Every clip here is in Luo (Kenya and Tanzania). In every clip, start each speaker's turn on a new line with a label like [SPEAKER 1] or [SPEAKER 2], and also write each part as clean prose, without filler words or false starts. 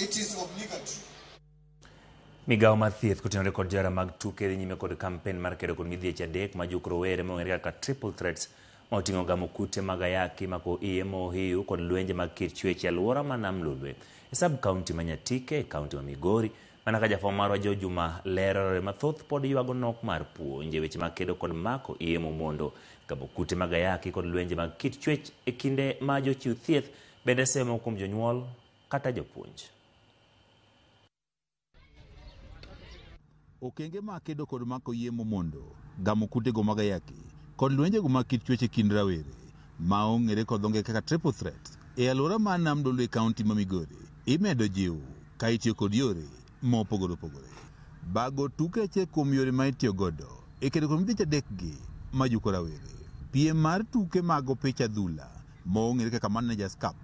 [SPEAKER 1] It is obligatory.
[SPEAKER 2] Migawo mar thieth kotenore kod johera mag tuke dhi nyime kod kampen mar kedo kod midhieche adek ma juko rowere mong'ere kaka triple threats ma oting'o gamo kute mag ayaki, mako iye mohiu kod lwenje mag kit chwech e alwora ma Nam Lolwe e sub county ma Nyatike e kaunti ma Migori. Mana ka jafwambo marwa Joe Juma lero, rowere mathoth pod ywago nok mar puonj e weche mag kedo kod mako iye momondo, gamo kute mag ayaki kod lwenje mag kit chwech e kinde ma jochiw thieth bende semo kuom jonyuol kata jopuonj.
[SPEAKER 3] Okenge mag kedo kod mako iye momondo, gamo kutego mag ayaki kod lwenjego mag kit chwech e kind rawere ma ong'ere kod dho ngere kaka triple threat e alwora mar Nam Lolwe e kaunti ma Migori imedo jiw ka itiyo kod yore mopogore opogore. Bago tuke achiel kuom yore ma itiyo godo e kedo kod midhieche adekgi ma juko rawere. Piem mar tuke mag opich adhula ma ong'ere kaka Managers Cup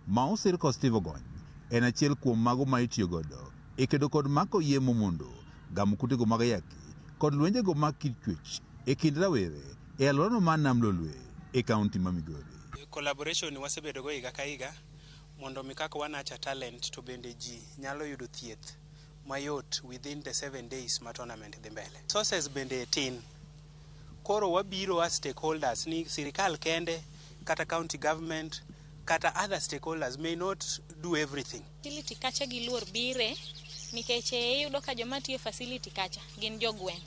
[SPEAKER 3] ma osir kod Steve Ogony en achiel kuom mago ma itiyo godo e kedo kod mako iye momondo, gamo kutego mag ayaki kod lwenjego mag kit chwech e kind rawere e alworano mar Nam Lolwe e kaunti ma Migori.
[SPEAKER 4] Collaboration wasebedo go higa ka higa mondo mi kaka wa nurture talent to bende ji nyalo yudo thieth mayot within the 7 days ma tournament dhi mbele. Sources bende tin. Koro wabiro as stakeholders ni sirikal kende kata county government kata other stakeholders may not do everything.
[SPEAKER 5] Facility kacha giluor bire nikech iyudo ka joma tiyo e facility kacha gin jogweng'.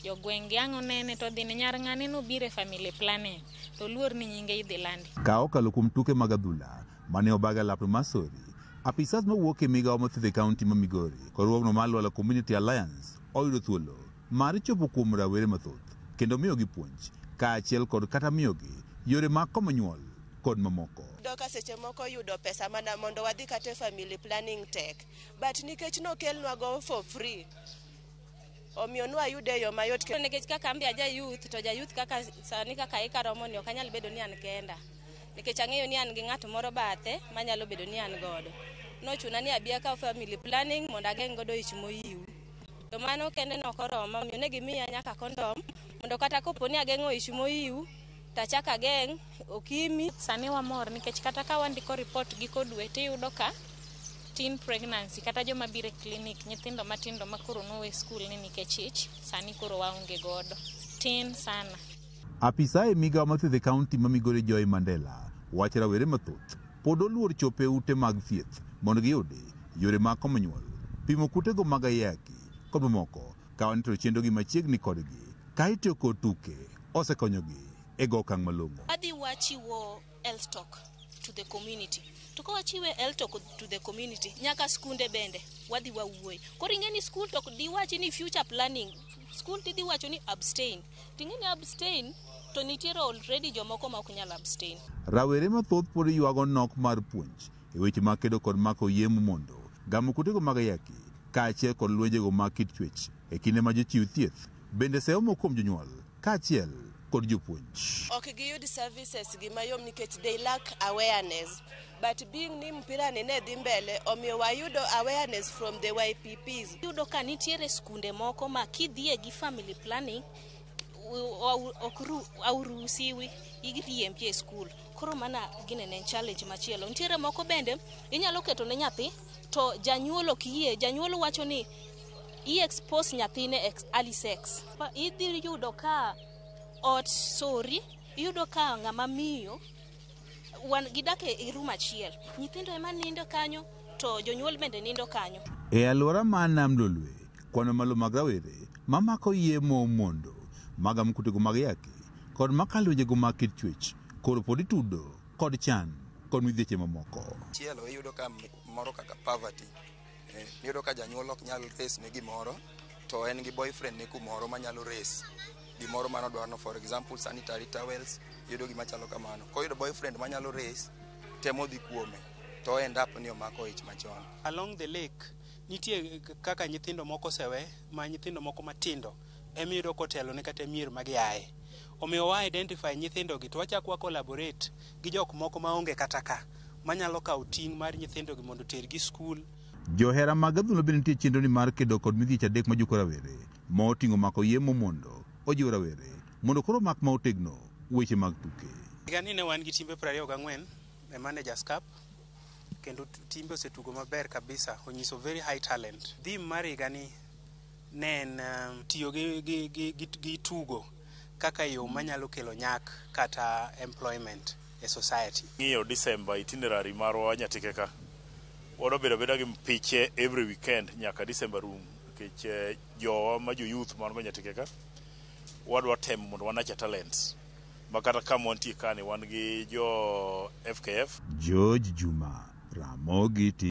[SPEAKER 5] Jogweng' gi ang' onene to dhi ne nyar ng'ane nobiro e family planning to luor ni nyinge idhi landi.
[SPEAKER 3] Ka okalo kuom tuke mag adhula mane obag e lapno mar Sori, apisas mawuok e migawo mar thieth e kaunti ma Migori kod riwruogno mar Lwala Community Alliance oyudo thuolo mar chopo kuom rawere mathoth kendo miyogi puonj kaachiel kod kata miyogi yore mag komo nyuol kod mamoko.
[SPEAKER 6] Yudo ka seche moko yudo pesa mana mondo wadhi kata e family planning tek, but nikech nokelnwa go for free, omiyo nwayude e yo mayot.
[SPEAKER 7] Nikech kaka an be aja youth to ja youth kaka sani kaka ika romo ni ok anyal bedo ni an kenda nikech ang'eyo ni an gi ng'at moro bathe manyalo bedo ni an godo. Nochuna ni abi akaw family planning mondo ageng' godo ich moyiw. To mano kende nok oroma, omiyo ne gimiya nyaka condom mondo kata kopo ni ageng'o ich moyiw tachak ageng' okimi.
[SPEAKER 5] Sani wamor nikech kata ka wandiko report giko dwe tiyudo ka teen pregnancy kata joma biro e clinic, nyithindo matindo ma koro nowe skul ni nikech ich, sani koro waonge godo. Tin sana.
[SPEAKER 3] Apisa e migawo mar thieth e kaunti ma Migori Joy Mandela wacho rawere mathoth pod oluor chopo e ute mag thieth mondo giyudi yore mag komo nyuol, pimo kutego mag ayaki kod mamoko ka wanito chenrogi machiegni kodgi ka itiyo kod tuke osekonyogi e go okang' malong'o.
[SPEAKER 7] Wadhi wachiwo health talk to the community. To ka wachiwe health talk to the community, nyaka skunde bende wadhi wawuoye. Koro ing'e ni school to diwachi ni future planning, school tidhi wacho ni abstain. Ting'e ni abstain to nitiere already jomoko ma ok nyal abstain.
[SPEAKER 3] Rawere mathoth pod ywago nok mar puonj e weche mag kedo kod mako iye momondo, gamo kutego mag ayaki kaachiel kod lwenjego mag kit chwech e kinde ma jochiw thieth bende seyo moko kuom jonyuol kaachiel kod jopuonj.
[SPEAKER 6] Ok giyud services gi mayom nikech they lack awareness. But being ni mpira ni ne dhi mbele, omiyo wayudo awareness from the YPPs.
[SPEAKER 7] Iyudo ka nitiere skunde moko ma kidhiye gi family planning ok auruhusiwi, iriembi e skul. Koro mana gine ne en challenge machielo. Nitiere moko bende inyalo keto ne nyathi to janyuol ok yie, janyuol wacho ni i expose nyathine early sex. Idhi yudo ka ot sori, iyudo ka ng'ama miyo wan gidak e room achiel, nyithindo ema nindo kanyo to jonyuol bende nindo kanyo.
[SPEAKER 3] E alwora mar Nam Lolwe, kwan mamalo mag rawere mamako iye momondo, magamo kutego mag ayaki kod makalo lwenjego mag kit chwech koro pod itudo kod chan kod midhieche mamoko.
[SPEAKER 8] Chielo iyudo ka moro kaka poverty, iyudo ka janyuol ok nyal raise ne gimoro to en gi boyfriend ne kumoro manyalo raise gimoro manodwaro no, for example sanitary towels, iyudo gima chalo kamano. Koyudo boyfriend manyalo raise, temo dhi kuome to end up ni omako ich machon.
[SPEAKER 4] Along the lake nitie kaka nyithindo moko osewe ma nyithindo moko matindo emiyudo kotelo ne kata mier ma giaye. Omiyo wa identify nyithindo gi to wachak wa collaborate gi jok moko maonge kata ka manyalo kawo ting' mar nyithindo gi mondo otergi skul.
[SPEAKER 3] Johera mag adhula bende nitie chenro ni mar kedo kod midhieche adek majuko rawere ma oting'o mako iye momondo ojiwo rawere mondo koro mak ma otegno weche mag tuke.
[SPEAKER 4] Higani ne wan gi timbe 24 e Managers Cup. Kendo timbe osetugo maber kabisa, onyiso very high talent. Theme mar higani ne en tiyo gi tugo kaka yo manyalo kelo nyak kata employment e society.
[SPEAKER 1] Ng'iyo December itinerary marwa Nyatike ka, wadwa bedo abeda gi piche every weekend nyaka December rum, nikech jowa ma jo youth man go Nyatike ka, wadwa temo mondo wa nurture talents ma kata kama wantie kani wan gi jo FKF.
[SPEAKER 3] George Juma, Ramogi TV.